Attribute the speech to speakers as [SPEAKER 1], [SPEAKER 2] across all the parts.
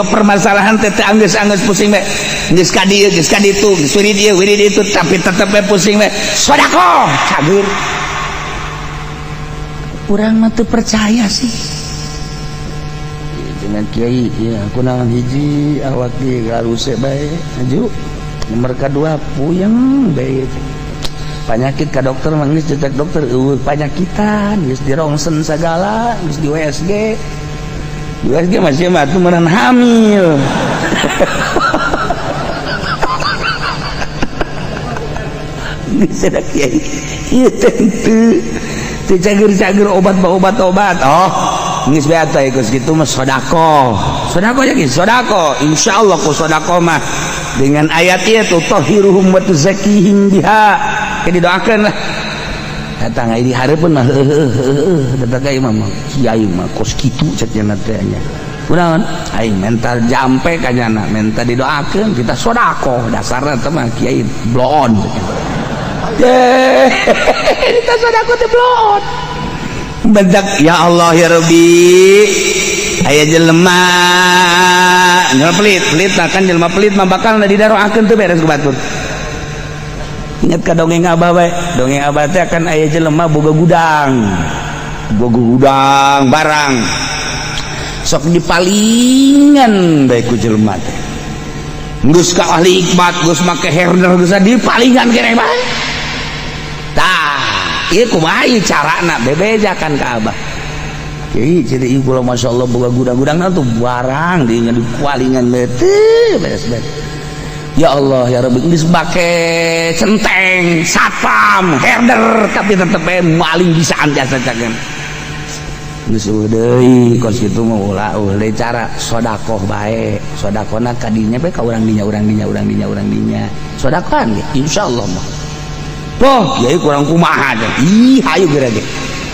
[SPEAKER 1] Permasalahan teh anggeus-anggeus pusing we, geus ka dieu, geus ka ditu, geus wirid ieu, wirid itu, tapi tetep we pusing we. Sedekah cager. Urang mah teu percaya sih dengan kiai ya. Aku naon, hiji, awak di garuse bae maju, nomor kedua puyeng bae, penyakit ka dokter mah geus cetek dokter eueuh panyakitan, geus di rongsen segala, geus di USG, di USG masih mah tuh meureun hamil. Geus ada kiai ieu teh teu cager-cager, obat obat obat. Oh, geus bae atuh, geus kitu mah sedekah, sedekah ya, sedekah. Insyaallah ku sedekah mah dengan ayat ieu tutahhiruhum wa tuzakkihim biha, ke didoakeun lah. Datang di hareupeun mah heueuh, datang ka imam kiai mah kos kitu cek nya teh nya. Kunaon aing mental jampe ka nyana, minta didoakeun, kita sedekah, dasarna teh mah kiai bloon. Kita sedekah teh bloon. Bentak ya Allah ya Rabbi, aya jelema jelema pelit, pelit mah kan, jelema pelit mah bakal didaroakeun teu beres ku batur. Ingat ka dongeng abah bae, dongeng abah teh akan aya jelema boga gudang, boga gudang barang, sok dipalingan bae ku jelema teh. Geus ka ahli ikbat, geus make herder, geus dipalingan keneh bae. Tah, ieu kumaha ieu carana? Bebejakan ka abah. Kiai, jadi ieu kula masyaallah boga gudang-gudang tuh barang dinya dipalingan bae teu beres beres. Ya Allah ya Rabbi, geus make centeng, satpam, herder, tapi tetep bae maling bisaan jasa cagen. Geus eueuh deui kos kitu mah, ulah eueuh deui cara, sedekah bae. Sedekahna ka dinya bae, ka urang dinya, urang dinya, urang dinya, urang dinya. Sedekahan ge insyaallah mah. Poh, kiai kurang kumaha teh. Ih, hayu geura ge.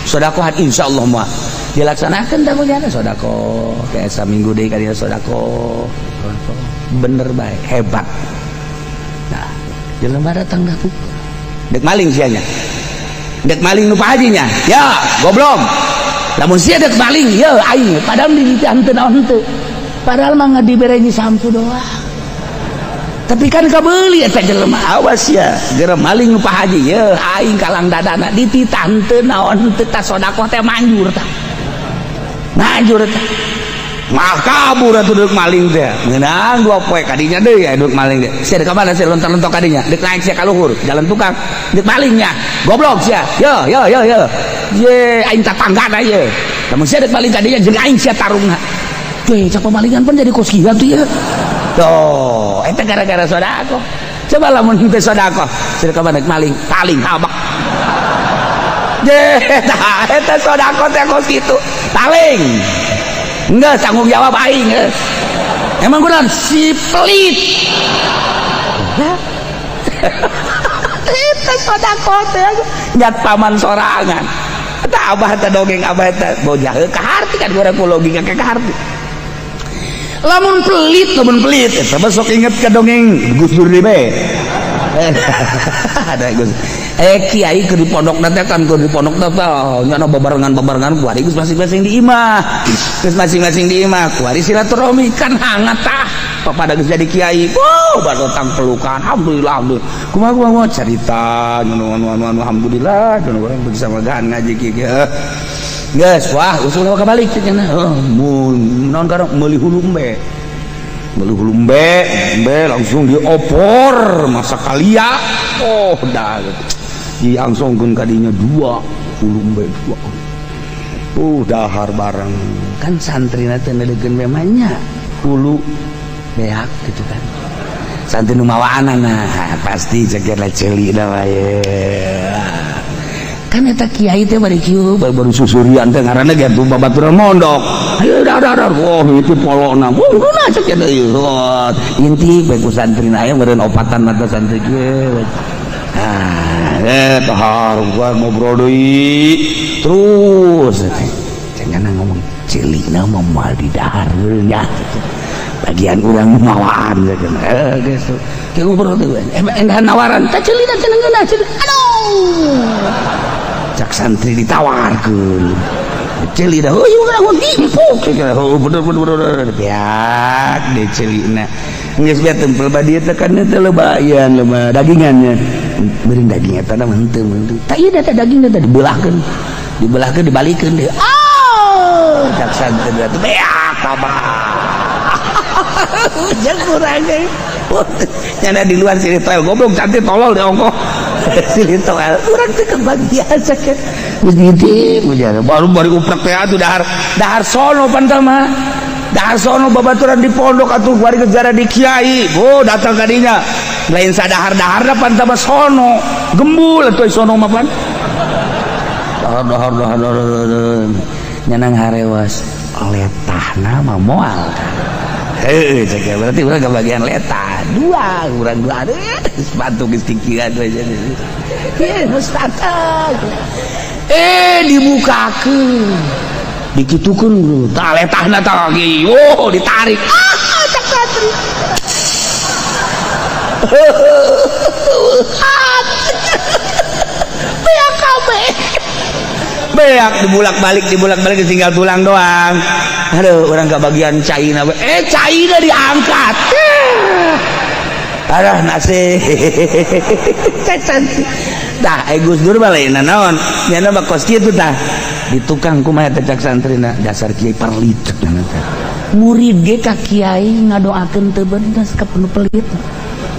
[SPEAKER 1] Sedekahan insyaallah mah dilaksanakan tanggung jawab sedekah. Kayak saminggu deui ka dinya sedekah. Bener bae, hebat. Nah, jelema datang dah tuh. Dek maling sia nya. Dek maling nu Pak Haji nya. Ya, goblok. Lamun sia dek maling, ya aing padahal di henteu naon henteu. Padahal mah dibere sampu doang. Tapi kan kabeli eta jelema, awas ya. Geura maling nu Pak Haji, ya aing kalang dadana dititah henteu naon henteu, tah sedekah teh manjur tah. Manjur tah. Mah kabur atuh dek maling teh. Ngeunang 2 poe kadinya deui aya dek maling teh. Sia dek ka mana sia lontar-lontok kadinya? Dek naik sia ka luhur, jalan tukang. Dek malingnya. Goblok sia. Yo yo yo yo. Ye aing tatanggana ye. Lamun sia dek maling kadinya jeung aing sia tarungna. Cuy, cak pemalingan pun jadi kos kieu tuh ya. Tuh, eta gara-gara sedekah. Coba lamun henteu sedekah, sia ka mana maling, paling habak. Ye, tah eta sedekah teh kos kitu. Paling. Enggak tanggung jawab aing geus. Emang kunaon si pelit. Ya. Eta sedekah teh nyat paman sorangan. Eta abah teh dongeng abah teh bojah ka harti kan urang ku logika ka harti. Lamun pelit, lamun pelit eta mah sok inget ka dongeng Gus Dur deui bae. Ada Gus. Kiai keur di pondok teh kan, keur di pondok teh nyana babarengan-babarengan, kuari geus masing-masing di imah. Geus masing-masing di imah, kuari silaturahmi kan hangat tah. Pada geus jadi kiai, wow, batang pelukan, alhamdulillah, alhamdulillah. Kumaha kumaha cerita, anu anu anu alhamdulillah, anu urang bisa magahan ngaji kieu. Geus, wah, usul ka balik cenah. Oh, mun naon karang meuli hulu embe. Meuli hulu embe, embe langsung diopor masak kalia. Oh, dah. Diangsongkeun kadinya dua hulu embe dua. Dahar bareng. Kan santri teh neudekeun memangnya hulu beak gitu kan. Santri nu mawaana, nah pasti ceuk lah ceuli dah bae. Kan eta kiai teh bari kieu baru susurian teh ngaranna ge tuh babaturan mondok. Ayo dah dah dah. Oh, itu polona. Oh, kunaon cek ieu. Oh, inti bae ku santri aya meureun opatan mata santri kieu. Ah, tahar gua ngobrol deui. Terus cenah ngomong ceulina mah moal di dahar nya. Bagian urang mawaan cenah. Geus. Kayak ngobrol teh. Endah nawaran teh ceulina cenah ngeunah cenah. Aduh. Cak santri ditawarkeun. Ceuli dah. Oh, ieu urang empuk. Oh, bener bener bener. Beak deh ceulina. Geus beak tempel ba dieu teh kan teh loba ieu loba dagingannya. Beureun daging eta mah henteu henteu. Tah ieu teh daging teh dibelahkeun. Dibelahkeun dibalikeun deui. Ah, cak santri teh beak tabah. Jangan kurang ge. Nyana di luar sini toel goblok cantik tolol di ongkoh. Sini toel urang teh kebagian sakit. Geus ngintip baru bari uprek teh atuh dahar dahar sono pan mah. Dahar sono babaturan di pondok atuh bari gegara di kiai. Oh datang ka dinya. Lain sadahar-daharna pan mah sono. Gembul atuh sono mah pan. Dahar dahar dahar dahar. Nyanang harewas letahna mah moal. Heuh cek berarti urang kebagian letah. Dua urang dua sepatu geus kikian we jadi. Ieu geus datang. Eh dibukakeun. Dikitukeun tah letahna tah lagi. Oh ditarik. Ah cak santri. Beak kabeh. Beak dibulak-balik dibulak-balik tinggal tulang doang. Aduh, orang gak bagian China. Eh, China diangkat. Aduh, nasi. Tah, Gus Dur mah lain naon. Nyana mah kos kitu tah. Di tukang kumaha teh cak santrina dasar kiai perlit teh. Murid ge ka kiai ngadoakeun teu bener ka penuh pelit.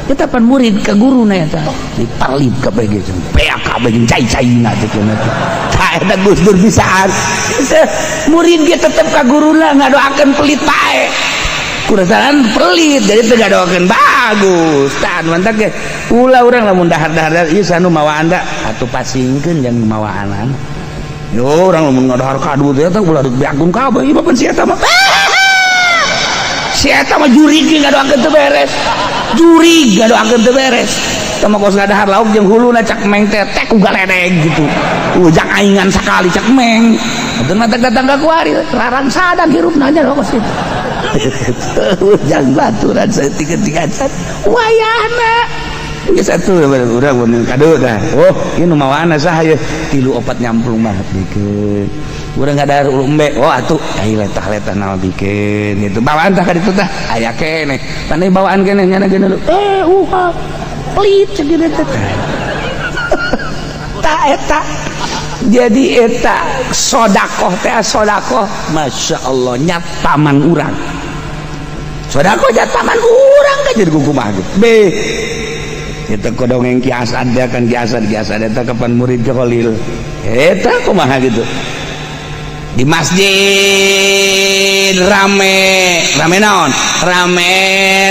[SPEAKER 1] Eta pan murid ka guruna eta. Di perlit kabeh ge beak kabeh jeung cai-caina teh cenah teh. Tah eta Gus Dur bisaan. Murid ge tetep ka guruna ngadoakeun pelit bae. Kurasaran pelit jadi teu ngadoakeun bagus. Tah mantak ge ulah urang lamun dahar-dahar ieu sanu mawaan da atuh pasingkeun jeung mawaanan. Yo urang lamun ngadahar kadu teh eta ulah dibeakkeun kabeh ieu mah pan si eta mah. Si eta mah jurig ge ngadoakeun teu beres. Jurig ngadoakeun teu beres. Tah kos ngadahar lauk jeung huluna cak meng teh teh ku galedeg gitu. Ujang aingan sakali cak meng. Atuh mah datang ka kuari larang sadang hirupna nya kos kitu. Ujang baturan saeutik-eutik acan wayahna. Geus atuh urang mun kadu tah. Oh, ieu nu mawana saha ieu? Tilu opat nyamplung mah bikeun. Urang ngadahar ulu embe. Oh atuh ai letah-letah naon bikeun gitu. Bawaan tah ka ditu tah aya keneh. Pandai bawaan keneh nyana geuna eh uha. Pelit cek teh. Ta eta. Jadi eta sodakoh teh sodakoh Masya Allah nyat paman urang. Sodakoh nyat paman urang kan jadi kumaha gitu. Be. Eta kodongeng Ki Asad dia kan Ki Asad Ki Asad eta kapan murid ke Khalil. Eta kumaha gitu. Di masjid rame, rame naon? Rame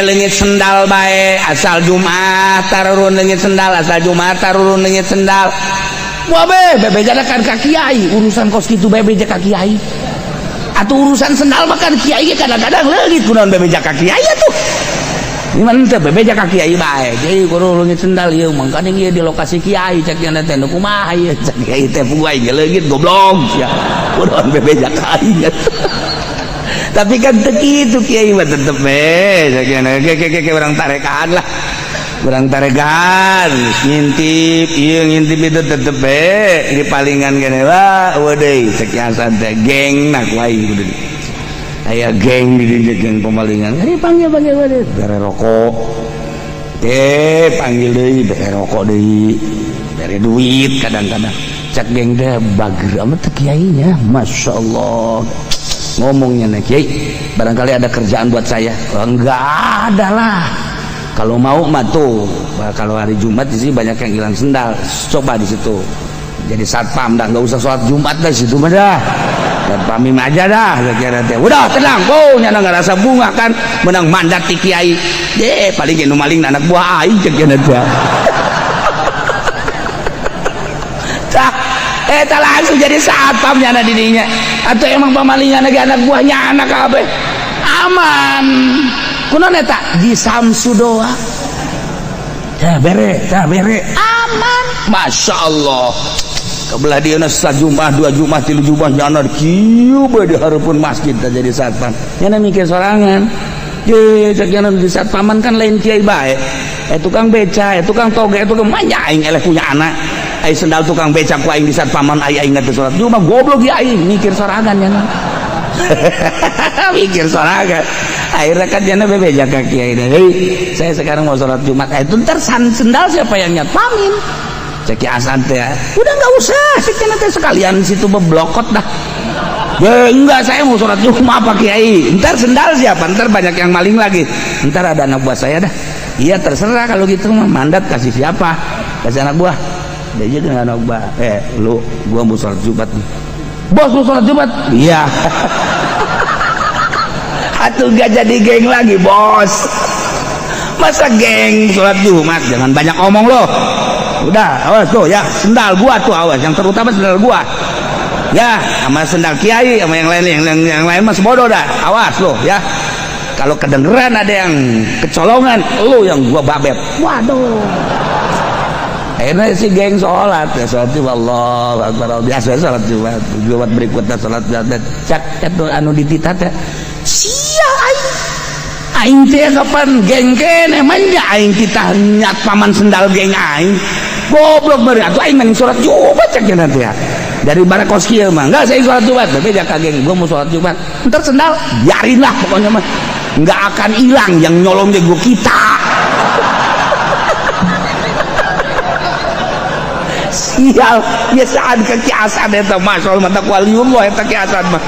[SPEAKER 1] leungit sendal bae asal Jumat tarurun leungit sendal, asal Jumat tarurun leungit sendal. Wah be, bebejana kan ka kiai, urusan kos kitu bebeja ka kiai. Atuh urusan sendal mah kan kiai ge kadang-kadang leungit kunaon bebeja ka kiai atuh. Gimana teh bebeja ka kiai bae. Jadi kudu leungit sendal ieu mangkaning ieu di lokasi kiai cek nya teh nu kumaha ieu cek kiai teh puguh aing ge leungit goblok sia. Kunaon bebeja ka aing. Tapi kan teu kitu kiai mah tetep be cek nya ke ke ke urang tarekaan lah. Urang tarekaan ngintip ieu ngintip itu tetep be di palingan kene wah eueuh deui cek Hasan teh geng na ku aing kudu. Aya geng di dieu geng pemalingan. Ari panggil panggil panggil bere rokok. Teh panggil deui bere rokok deui. Bere duit kadang-kadang. Cek geng teh bager amat teh kiainya. Masya Allah. Ngomongnya nih kiai, barangkali ada kerjaan buat saya. Oh, enggak ada lah. Kalau mau mah tuh, kalau hari Jumat di sini banyak yang hilang sendal. Coba di situ. Jadi satpam dah, nggak usah sholat Jumat dah situ mah dah. Satpamim aja dah, kira teh. Udah tenang, oh nyana ngerasa bunga kan, menang mandat ti kiai. Ye, paling nu maling anak buah aing cek nya teh. Tah, eta langsung jadi satpam nyana di dinya. Atau emang pamalingan lagi anak buahnya anak kabeh. Aman. Kunaon eta? Di Samsu doa. Tah bere, tah bere. Aman. Masya Allah. Kebelah dia sajumat, dua jumat, tilu jumat nyana kieu bae di hareupeun masjid teh jadi satpam. Nyana mikir sorangan. Ye, cek nyana di satpaman kan lain kiai bae. Tukang beca, tukang toge, tukang manya aing eleh punya anak. Ai sendal tukang becak ku aing disatpaman, ai aing teu salat Jumat, goblok ya aing, mikir sorangan ya. Mikir sorangan. Akhirnya kan jana bebeja ka kiai, "Hei, saya sekarang mau sholat Jumat." Eh, itu ntar sendal siapa yang nyatpamin? Cek Ki Asan teh, "Udah, nggak usah sih, nanti sekalian situ beblokot dah." "Ya enggak, saya mau sholat Jumat, Pak Kiai. Ntar sendal siapa? Ntar banyak yang maling lagi. Ntar ada anak buah saya dah." "Iya, terserah kalau gitu mah. Mandat kasih siapa?" "Kasih anak buah." Dia juga anak buah, "Eh lu, gua mau sholat Jumat nih, bos." "Mau sholat Jumat?" "Iya." Atuh gak jadi geng lagi, bos. Masa geng sholat Jumat? "Jangan banyak omong loh. Udah, awas tuh ya sendal gua tuh, awas, yang terutama sendal gua ya, sama sendal kiai, sama yang lain, yang lain mah bodoh dah. Awas loh ya, kalau kedengeran ada yang kecolongan, lu yang gua babet." Waduh, akhirnya si geng sholat ya, sholat Jumat, Allah Akbar, biasa sholat Jumat. Jumat berikutnya sholat Jumat, cak itu anu dititah teh, "Sia, aing aing teh kapan geng kene manja, aing kita nyatpaman sendal geng aing, goblok beri atuh aing mending sholat Jumat." Cak nanti ya dari barakos kieu mah, "Enggak, saya sholat Jumat." Bebeja ka geng, "Gua mau sholat Jumat, ntar sendal biarin lah, pokoknya mah nggak akan hilang, yang nyolong gua kita." Sial, biasaan ke Ki Asad eta, masyaallah, mata waliullah eta Ki Asad mah.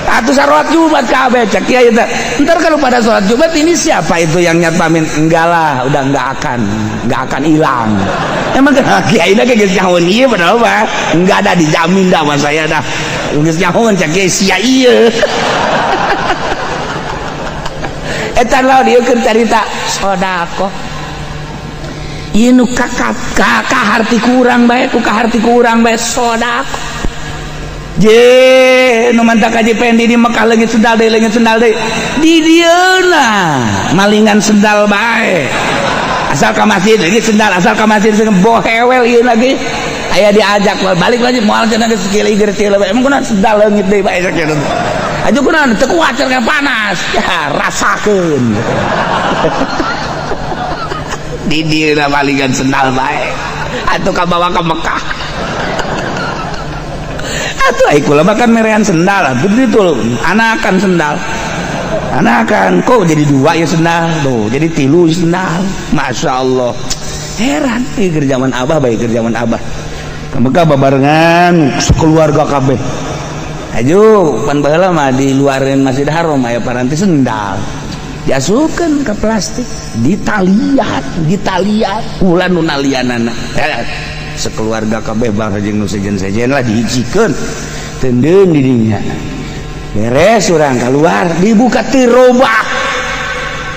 [SPEAKER 1] Atuh salat Jumat kabeh, cek kiai eta, "Ntar kalau pada sholat Jumat ini siapa itu yang nyatpamin?" "Enggak lah, udah, nggak akan hilang." Emang kenapa kiai dah geus nyahoan ieu, padahal mah enggak ada dijamin dah sama saya dah, geus nyahoan. Cek kiai, "Sia ieu." Eta lawan ieu keur carita sedekah. Ieu nu kaharti ku urang bae, ku kaharti ku urang bae sedekah. Je nu mantak Haji Pendi di Mekah leungit sendal deui, leungit sendal deui. Di dieuna malingan sendal bae. Asal ka masjid leungit sendal, asal ka masjid bohewel ieu lagi. Aya diajak balik lagi moal cenah, geus kieu kieu. Emang kunaon sendal leungit deui bae sakitu? Aju kunaon teu kuat cenah, panas. Ya rasakeun. Di dieuna malingan sendal bae. Atuh kabawa ka Mekah. Atuh ai kula mah kan merean sendal, begitu anakan sendal. Anakan kok jadi dua ya sendal tuh, jadi tilu sendal. Masya Allah. Heran, ieu keur zaman Abah bae, keur zaman Abah. Ka Mekah babarengan sekeluarga kabeh. Aju pan baheula mah di luarin Masjid Haram aya paranti sendal. Diasupkeun ke plastik, ditalian, ditalian, kula nu nalianana. Sekeluarga kabeh bangsa jeung nu sejen-sejen lah dihijikeun. Tendeun di dinya. Beres urang keluar, dibuka teu robah.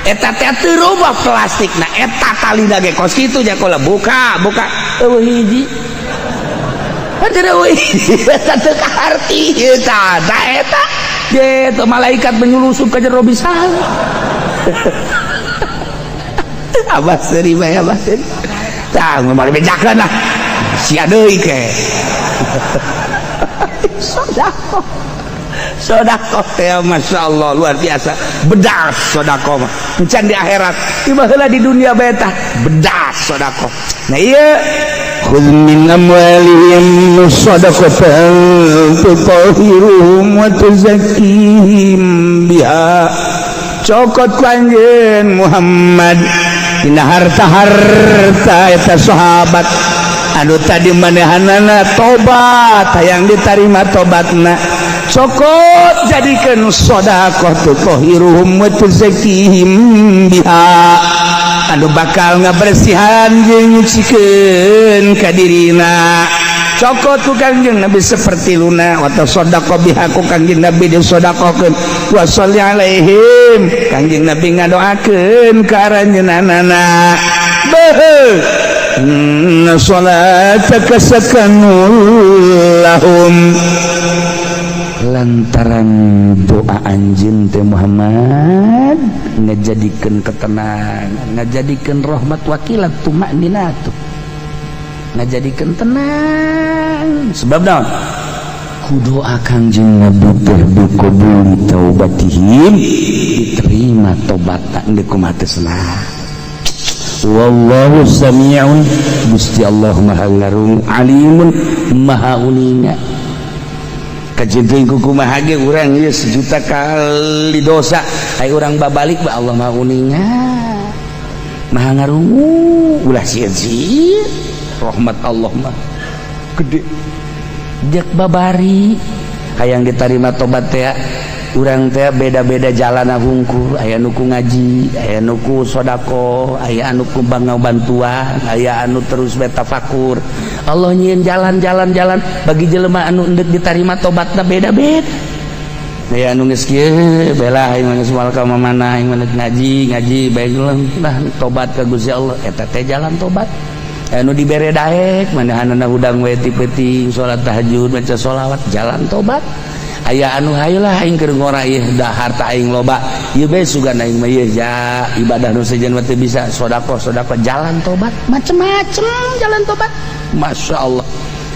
[SPEAKER 1] Eta teh teu robah plastik. Nah, eta talina ge kos kitu nya kula buka, buka eueuh hiji. Teu eueuh hiji. Eta teu kaharti eta. Tah eta. Gitu malaikat menyulusup ka jero bisa. Abah seuri bae, abah seuri. Tah, ngomong bejakeun lah. Sia deui ke. Sedekah. Sedekah teh Masya Allah luar biasa. Bedas sedekah mah. Encan di akhirat, tiba heula di dunia bae tah bedas sedekah. Nah ieu
[SPEAKER 2] خذ من أموالهم صدقة تطهرهم وتزكيهم بها.
[SPEAKER 1] Cokot ku anjeun Muhammad dina harta-harta eta sahabat anu tadi manehanana tobat, hayang ditarima tobatna, cokot jadikeun sedekah, tutahhiruhum wa tuzakkihim biha, anu bakal ngabersihan jeung nyucikeun ka dirina. Cokot ku Kangjeng Nabi seperti luna, wa tasaddaqa biha, ku Kangjeng Nabi disedekahkeun, wa sholli alaihim, Kangjeng Nabi ngadoakeun ka aranjeunana. Beuh,
[SPEAKER 2] Inna salataka sakanul lahum.
[SPEAKER 1] Lantaran doa anjeun teh Muhammad ngajadikeun ketenangan, ngajadikeun rahmat, wakilat tumakninatu, ngajadikeun tenang. Sebab naon? Ku doa Kangjeng Nabi teh biqabuli taubatihim, diterima tobatna. Geus kumaha teh senang. Wallahu sami'un, Gusti Allah maha ngarungu, alimun maha uninga. Kajenting kumaha ge urang ieu sejuta kali dosa, ai urang babalik ba Allah maha uninga, maha ngarungu. Ulah sieun-sieun, rahmat Allah mah gede. Jek babari hayang diterima tobat teh, urang teh beda-beda jalan hungkul. Aya nu ku ngaji, aya nu ku sodako, aya anu ku bangga bantuan, aya anu terus betafakur. Allah nyieun jalan-jalan jalan bagi jelema anu endek diterima tobatna beda-beda. Aya anu geus kieu bela, aing geus moal ka mana, aing mah ngaji ngaji bae lah tobat ka Gusti Allah, eta teh jalan tobat. Anu dibere daek manahanana hudang we ti peuting salat tahajud, maca sholawat, jalan tobat. Aya anu hayulah aing keur ngora ieu da harta aing loba ieu bae, sugan aing mah ieu ja ibadah nu sejen mah teu bisa, sedekah sedekah, jalan tobat macem-macem jalan tobat. Masya Allah,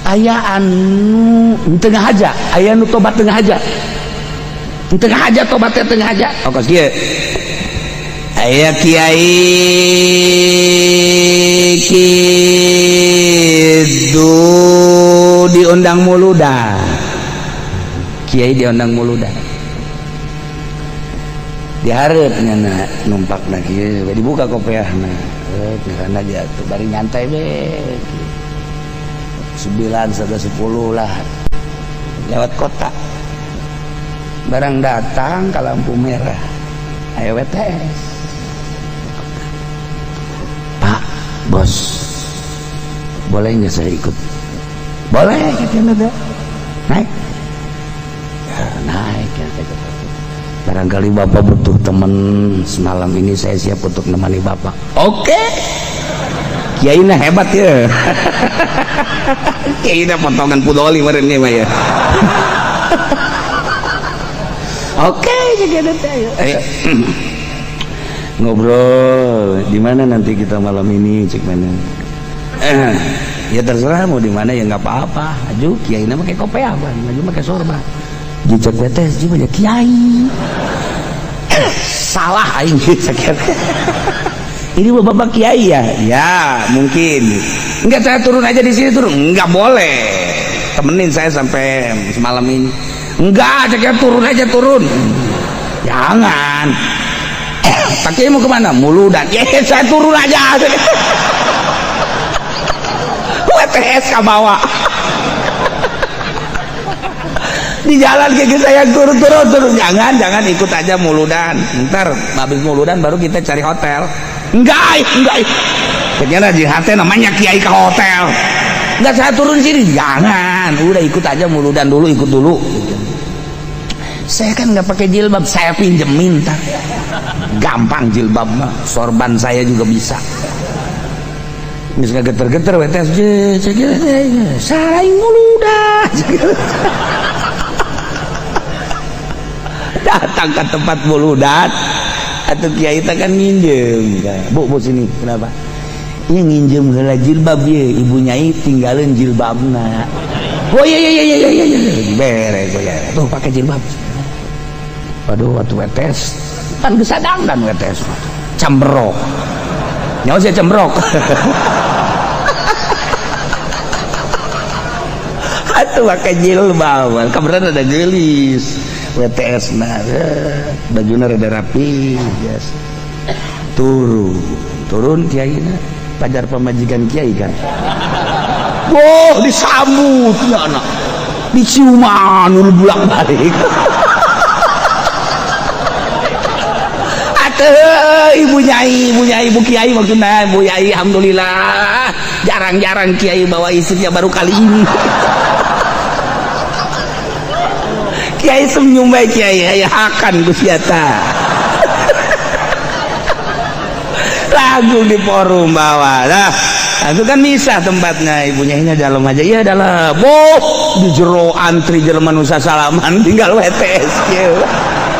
[SPEAKER 1] aya anu tengah aja, aya anu tobat tengah aja, tengah aja tobatnya tengah aja. Oh, kos kieu aya kiai kitu diundang muludan, kiai diundang muludan, diharapnya na numpak na kieu dibuka kopiahna karena jatuh bari nyantai be 9.30 lah lewat kota, barang datang ke lampu merah ayo WTS, "Pak Bos, boleh nggak saya ikut?" "Boleh," katanya. "Naik ya, naik ya." "Barangkali bapak butuh teman semalam ini, saya siap untuk nemani bapak." Oke, kiai nah hebat ya, kiai nah potongan pudoli meureun mah ya. Oke, juga ayo, ayo ngobrol. "Di mana nanti kita malam ini?" Cek mana ya, "Terserah mau di mana ya, nggak apa-apa." Aju kiai nama pakai kopi apa, maju pakai sorban, dicek WTS juga ya, "Kiai, salah aing," cek, "ini bapak kiai ya?" "Ya mungkin." "Enggak, saya turun aja di sini." "Turun enggak boleh, temenin saya sampai semalam ini." "Enggak," cek, "turun aja, turun." "Jangan." "Pak Kiai mau kemana?" "Muludan." "Ya saya turun aja." WTS ke bawah di jalan kayak saya turun turun turun. "Jangan, jangan, ikut aja muludan, ntar habis muludan baru kita cari hotel." "Enggak, enggak." Ternyata di hati namanya kiai ke hotel. "Enggak, saya turun sini." "Jangan, udah ikut aja muludan dulu, ikut dulu." "Saya kan nggak pakai jilbab." "Saya pinjemin ntar, gampang jilbab mah, sorban saya juga bisa." Bisa geter-geter WTS, saing muludan. Datang ke tempat muludan atau kiai kan nginjem, "Bu, bu, sini." "Kenapa?" "Ini nginjem heula jilbab ya, ibu nyai tinggalin jilbabna." "Oh iya iya iya iya iya, beres ya tuh pakai jilbab." Waduh, waktu WTS kan gesadang dan WTS cembrok nyawa saya cembrok. Atuh pakai jilbab kebetulan ada gelis WTS, nah bajunya rada rapi, yes. Turun turun kiai na pajar pamajikan kiai kan, wah disambut ya anak, diciuman bulak balik. Atuh ibu nyai, ibu nyai, ibu kiai maksudnya, ibu nyai, alhamdulillah jarang-jarang kiai bawa istrinya, baru kali ini. Kiai senyum baik, kiai aya hakan Gusti eta. Langsung di forum bawah. Nah, itu kan bisa tempatnya, ibunya ini dalam aja. Iya dalam. Oh, di jero antri jelema nu salaman tinggal WTS kieu.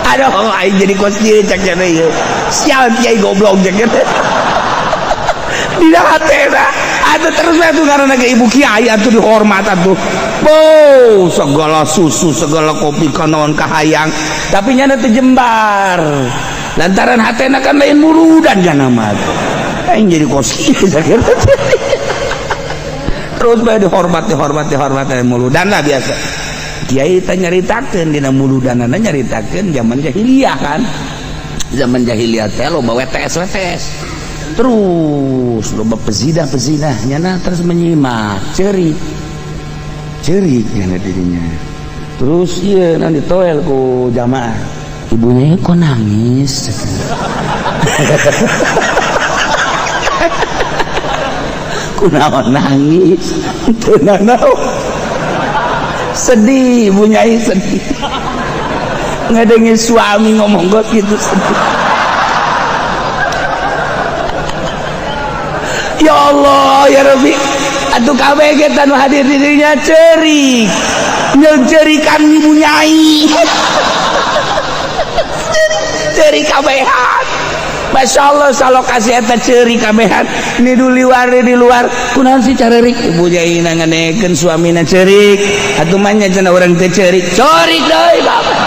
[SPEAKER 1] Aduh, aing jadi kos kieu cek cenah ieu. Sial kiai goblok cek cenah. Dina hatena atuh terus atuh karena ke ibu kiai atuh dihormat atuh. Oh, segala susu, segala kopi kanaon kahayang, tapi nyana teu jembar. Lantaran hatena kan lain muludan jana mah. Aing jadi kos kieu terus bae dihormat dihormat dihormat muludan lah biasa. Kiai teh nyaritakeun dina muludanana, nyaritakeun zaman jahiliyah kan. Zaman jahiliyah teh loba WTS WTS terus, loba pezinah pezinah nyana, terus menyimak cerik cerik nyana dirinya. Terus iya nanti toel ku jamaah, ibunya kok nangis, kunaon nangis, teu nanaon, sedih ibunya, sedih ngadengin suami ngomong got gitu, sedih. Ya Allah ya Rabbi, atuh kabeh ge tanu hadir dirinya cerik nyeucerikan ibu nyai, cerik kabehan. Masya Allah, salokasi eta cerik kabehan ni luar di luar, kunaon sih carerik ibu nyai nganekeun suamina cerik, atuh mah nya cenah urang teh cerik cerik deui bapak.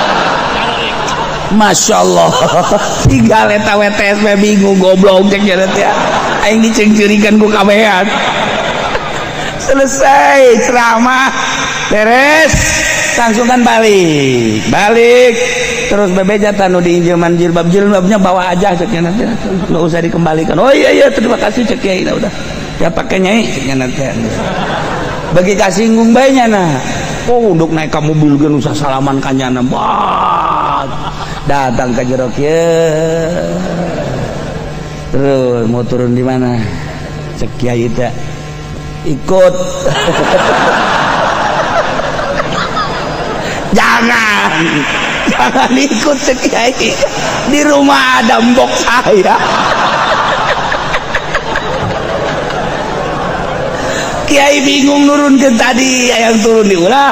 [SPEAKER 1] Masya Allah, tinggal eta WTS bingung, goblok cek nya teh aing dicengcerikan ku kabehan. Selesai ceramah beres, langsung kan balik balik terus bebeja tanu diinjeman jilbab, jilbabnya bawa aja cek nya nanti, nggak usah dikembalikan. Oh iya iya, terima kasih cek kiai, udah ya pakai nyai cek nya nanti. Bagi kasinggung bae nya nah, oh untuk naik ke mobil ge usah salaman kanyana, wah datang ke jero kieu terus mau turun di mana cek kiai teh ikut. Jangan jangan ikut cek kiai, di rumah ada mbok saya. Kiai bingung nurun ke tadi yang turun di ulah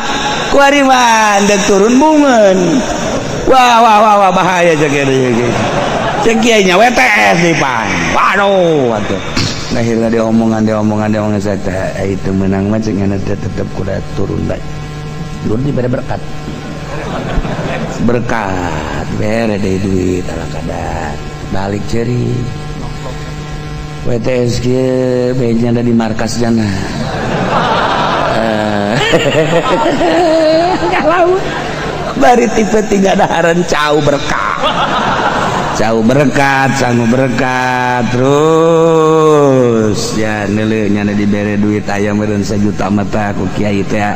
[SPEAKER 1] kuari mah dek turun bungeun, wah wah wah wah bahaya cek kiai, cek kiai nya WTS di pan, waduh atuh akhirnya diomongan diomongan diomongan saya teh itu menang mah cek ngana tetep kuda turun bae turun di pada berkat berkat bere deui duit ala kadar balik ceri WTS kieu beja ada di markas jana. Kalau bari tipe tiga daharan cau berkat cau berkat sangu berkat terus ya nilai nyana dibere duit ayam meureun sajuta mata ku kiai teh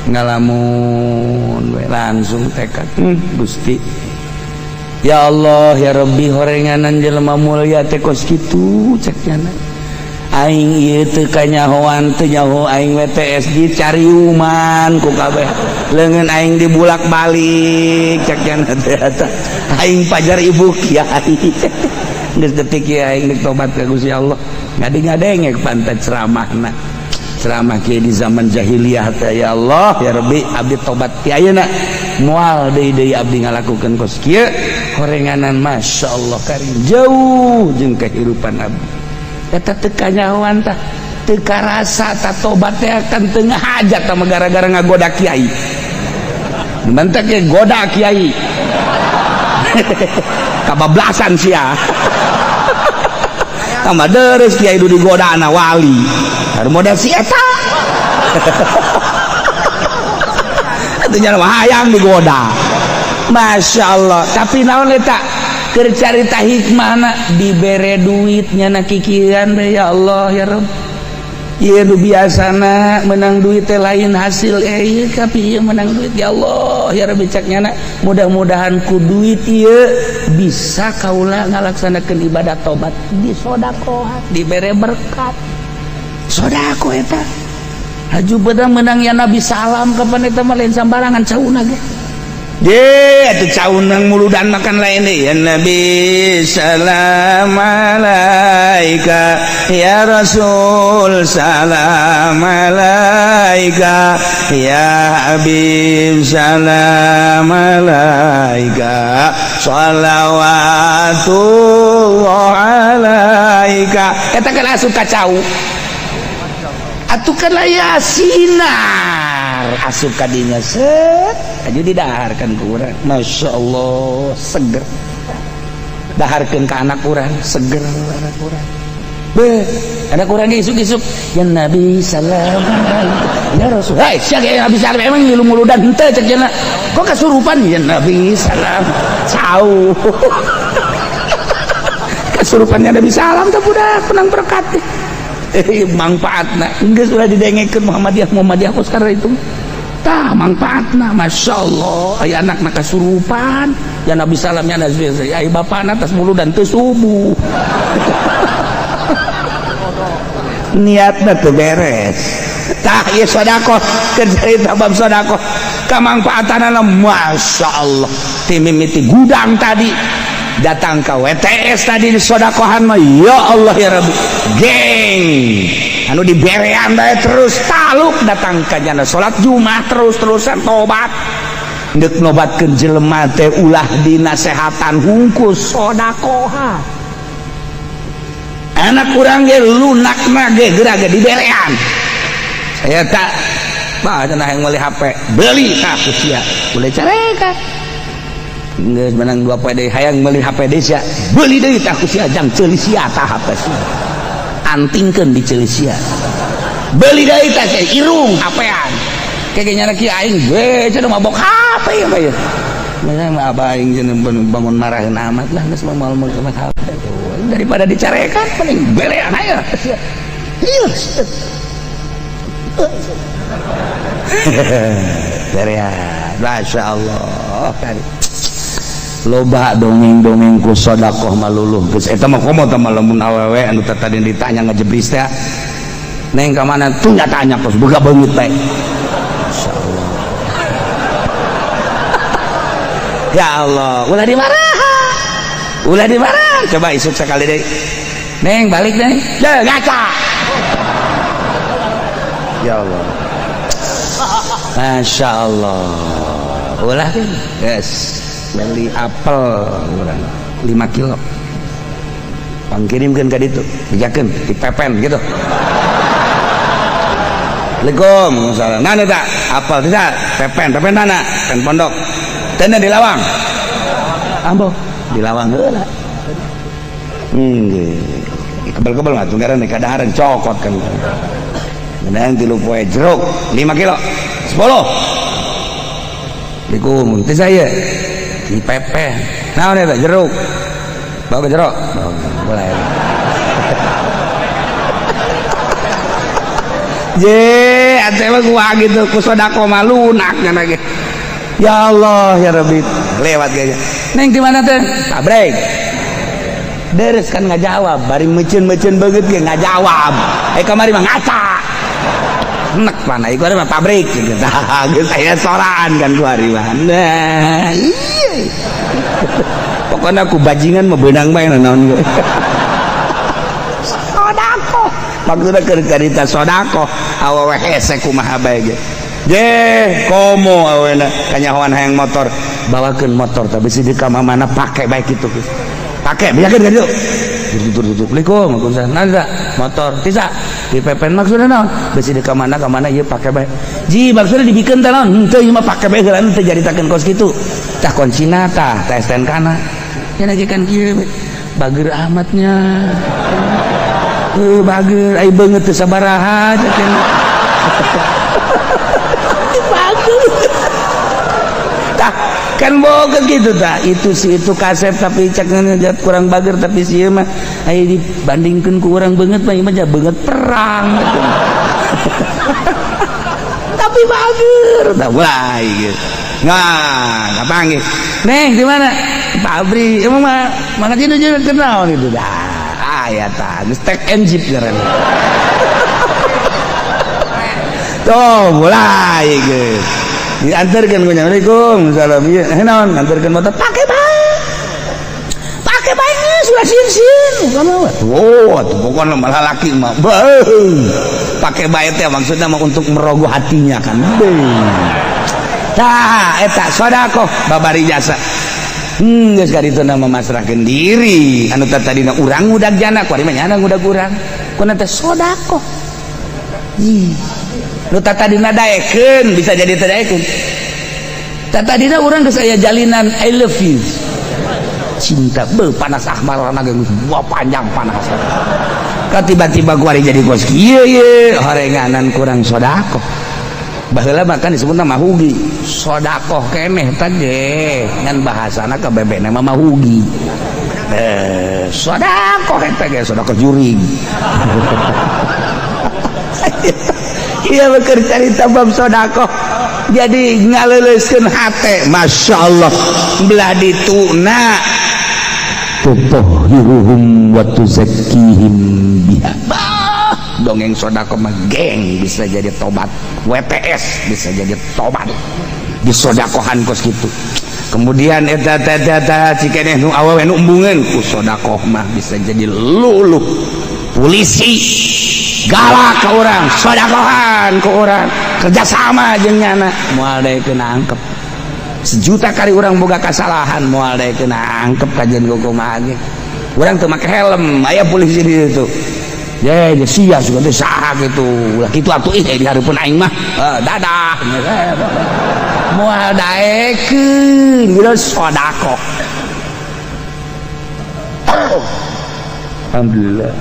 [SPEAKER 1] ngalamun we langsung tekad Gusti ya Allah ya Rabbi horenganan jelema mulia teh kos kitu cek nyana aing ieu teu kanyahoan teu nyaho aing WTS dicariuman ku kabeh leungeun aing dibulak-balik cek nyana teh eta aing pajar ibu kiai geus detik ieu aing deuk tobat ka Gusti Allah ngadi-ngadengek pantat ceramahna ceramah kieu di zaman jahiliyah teh ya Allah ya Rabbi abdi tobat ti ayeuna moal deui deui abdi ngalakukeun kos kieu horenganan Masya Allah karim jauh jeung kehidupan abdi eta teu kanyahoan tah teu karasa tah tobat teh kan teu ngahajat tah gara-gara ngagoda kiai mentak ge goda kiai kabablasan sia tambah deres kiai du digoda ana wali baru modal si eta itu nya hayang digoda. Masya Allah, tapi naon eta keur carita hikmahna dibere duit nyana kikiran we ya Allah ya Rabb ieu nu biasana menang duit teh lain hasil ieu tapi ieu menang duit ya Allah ya Rabbi cek nyana mudah-mudahan ku duit ieu bisa kaula ngalaksanakeun ibadah tobat disodakohan dibere berkat sodako eta haju beda menang ya Nabi salam kapan eta mah lain sambarangan cauna ge ye atuh caunang muludan makan lain deui ya Nabi salam alaika ya Rasul salam alaika ya Habib salam alaika shalawatullah alaika eta kan asup ka cau atuh kan aya sinar asup ka dinya set aju didaharkan ku urang Masya Allah seger daharkeun ka anak urang seger anak urang Be, ada kurang isuk-isuk ya Nabi salam ya Rasul. Hei, sia ge Nabi salam emang ngilu muludan henteu cek cenah. Kok kasurupan ya Nabi salam. Cau. Kasurupannya Nabi salam teh budak menang berkat. Manfaatna geus ulah didengekeun Muhammadiyah Muhammadiyah kos karena itu. Tah manfaatna Masya Allah aya anakna kasurupan ya Nabi salam ya Nabi aya bapana tas muludan teu subuh. Niatna teu beres. Tah ieu sedekah keur carita bab sedekah kamangfaatanana Masya Allah ti mimiti gudang tadi datang ke WTS tadi di sodakohan mah ya Allah ya Rabbi geng anu diberean bae terus taluk datang ka jana salat Jumat terus-terusan tobat deuk nobatkeun jelema teh ulah dinasehatan hungkus sodakohan anak urang ge lunakna ge geura ge diberean saya tak bah cenah hayang meuli HP beli tah ku sia boleh carekan geus menang 2 poe deui hayang meuli HP deui sia beuli deui tah ku sia jang ceuli sia tah HP sia antingkeun di ceuli sia beuli deui tah sia irung HP-an kege nyana kieu aing we cenah mabok HP ieu mah ieu mah abah aing cenah bangun maraheun amat lah geus mah moal meuli HP daripada dicarekan mending belean aya sia ieu berean Masya Allah kan loba dongeng-dongeng ku sedekah maluluh geus eta mah komo teh lamun awewe anu tadi ditanya ngejebris teh neng ka mana tuh nyatanya kos boga beungeut bae insyaallah ya Allah ulah dimarah ulah dimarah coba isuk sekali deui neng balik neng ya ngaca ya Allah Masya Allah ulah kan yes beli apel urang 5 kilo pangkirimkeun ka ditu dijakeun dipepen gitu. Assalamualaikum salam. Mana tak apel tidak pepen pepen mana pen pondok tenda di lawang ambo di lawang heula kebel-kebel mah tunggaran di kadaharan cokot kan menang 3 poe jeruk 5 kilo 10 Assalamualaikum teh saya di pepen naon eta jeruk bawa ke jeruk boleh je ate mah gua gitu ku sedekah mah lunak nya ge ya Allah ya Rabbi lewat ge neng di mana teh pabrik deres kan ngajawab bari meuceun-meuceun beungeut ge ngajawab kamari mah ngaca nek mana ieu mah pabrik gitu tah geus aya soraan kan ku ari mah nah iya pokoknya aku bajingan mah beunang bae naon ge sedekah maksudna keur carita sedekah awewe hese kumaha bae ge je komo awena kanyahoan hayang motor bawakeun motor teh bisi di ka mana pake bae kitu geus pake biakeun ka ditu tutur Assalamualaikum waalaikumsalam nanda motor tisa di pepen maksudna naon bisi di ka mana ieu pake bae ji maksudna dibikeun teh naon henteu ieu mah pake bae heula teu jaritakeun kos kitu tah kuncina tah tah STNK na nya kan kieu bager amatnya bager ai beungeut teu sabaraha teh bager tah kan boga gitu tah itu si itu kasep tapi cek kurang bager tapi si ieu mah aya dibandingkeun ku urang beungeut mah ieu mah beungeut perang gitu. Tapi bager tah mulai gitu. Nah, kapanggih. Neng di mana? Pabrik. Emang mah mana itu juga kenal itu dah. Aya tah, geus tek enjip ngaranna. Tuh, mulai geus. Diantarkeun ku nya. Assalamualaikum. Salam ieu. Naon nganterkeun motor pake bae. Pake bae geus ulah sieun-sieun. Oh, atuh pokona malah laki mah. Beuh. Pake bae teh maksudna mah untuk merogoh hatinya kan. Beuh. Tah eta sedekah babari jasa. Geus ka ditu mah masrahkeun diri. Anu tadina urang ngudag jana, kuari mah nyana ngudag urang. Kuna teh sedekah. Ih. Nu tadina daekeun bisa jadi teu daekeun. Tadina urang geus aya jalinan I love you. Cinta beuh panas ahmarana geus buah panjang panas. Ka tiba-tiba kuari jadi kos kieu ye horenganan kurang sodakoh. Baheula mah kan disebutna mahugi. Sodakoh keneh teh ge ngan bahasana ka bebena mah mahugi. Sodakoh eta ge sodakoh jurig. Iya beker carita bab sodakoh. Jadi ngaleuleuskeun hate, Masya Allah belah dituna
[SPEAKER 2] Tutahhiruhum wa tuzakkihim biha.
[SPEAKER 1] Bah, dongeng sodakoh mah geng bisa jadi tobat, WTS bisa jadi tobat disodakohan kos gitu. Kemudian eta eta eta cikeneh nu awewe nu embungeun ku sodakoh mah bisa jadi luluh. Polisi galak ke orang, sodakohan ke orang, kerjasama jeung nyana moal daekeun nangkep. Sejuta kali orang boga kesalahan moal daekeun nangkep kajian kumaha ge. Urang teu make helm, aya polisi di situ. Ye, ye sia suka teh saha gitu. Ulah kitu atuh ih di hareupeun aing mah. Dadah. Moal daekeun gitu sodakoh. Alhamdulillah.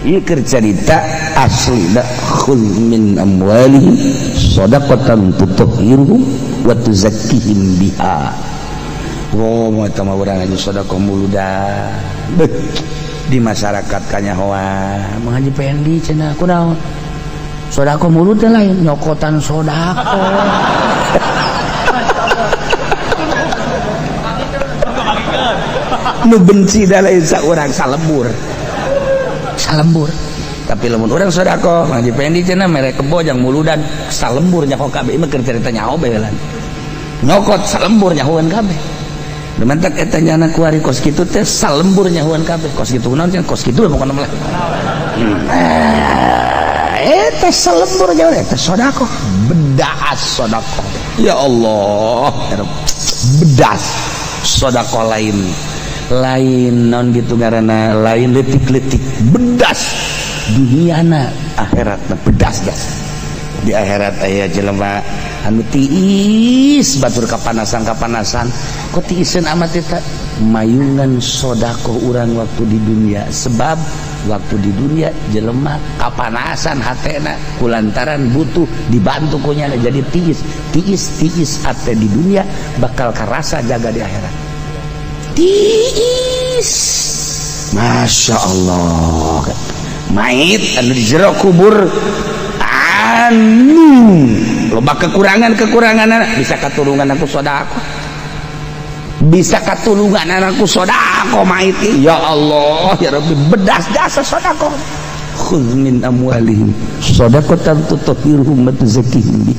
[SPEAKER 1] Ieu keur carita asli da khudz min amwalihim shadaqatan tutahhiruhum wa tuzakkihim biha. Wo eta mah urang aja sedekah muludan. Di masyarakat kanyahoan Mang Haji Pendi cenah kunaon? Sedekah mulut teh lain nyokotan sedekah. Nu benci da lain saurang salembur. Salembur. Tapi lamun urang sedekah Mang Haji Pendi cenah mere kebo jang muludan salembur nyaho kabeh mah keur carita nyaho bae lan. Nyokot salembur nyahoan kabeh. Mantak eta nyana kuari kos kitu teh salembur nyahoan kabeh. Kos kitu naon cenah kos kitu pokona mah. Eta salembur nyahoan eta sedekah. Bedas sedekah. Ya Allah, bedas sedekah lain. Lain non gitu ngaranna lain leutik-leutik bedas duniana akhiratna bedas gas. Di akhirat aya jelema anu tiis batur kapanasan-kapanasan kok tiiseun amat eta mayungan sodakoh urang waktu di dunia sebab waktu di dunia jelema kapanasan hatena kulantaran butuh dibantu ku nyana jadi tiis tiis tiis hate di dunia bakal karasa jaga di akhirat tiis. Masya Allah mait anu di jero kubur anu loba kekurangan-kekurangan bisa katulungan aku sodakoh bisa katulungan anakku sodakoh mait ya Allah ya Rabbi bedas jasa sodakoh. Khudz min amwalihim shadaqatan tutahhiruhum wa tuzakkihim bi.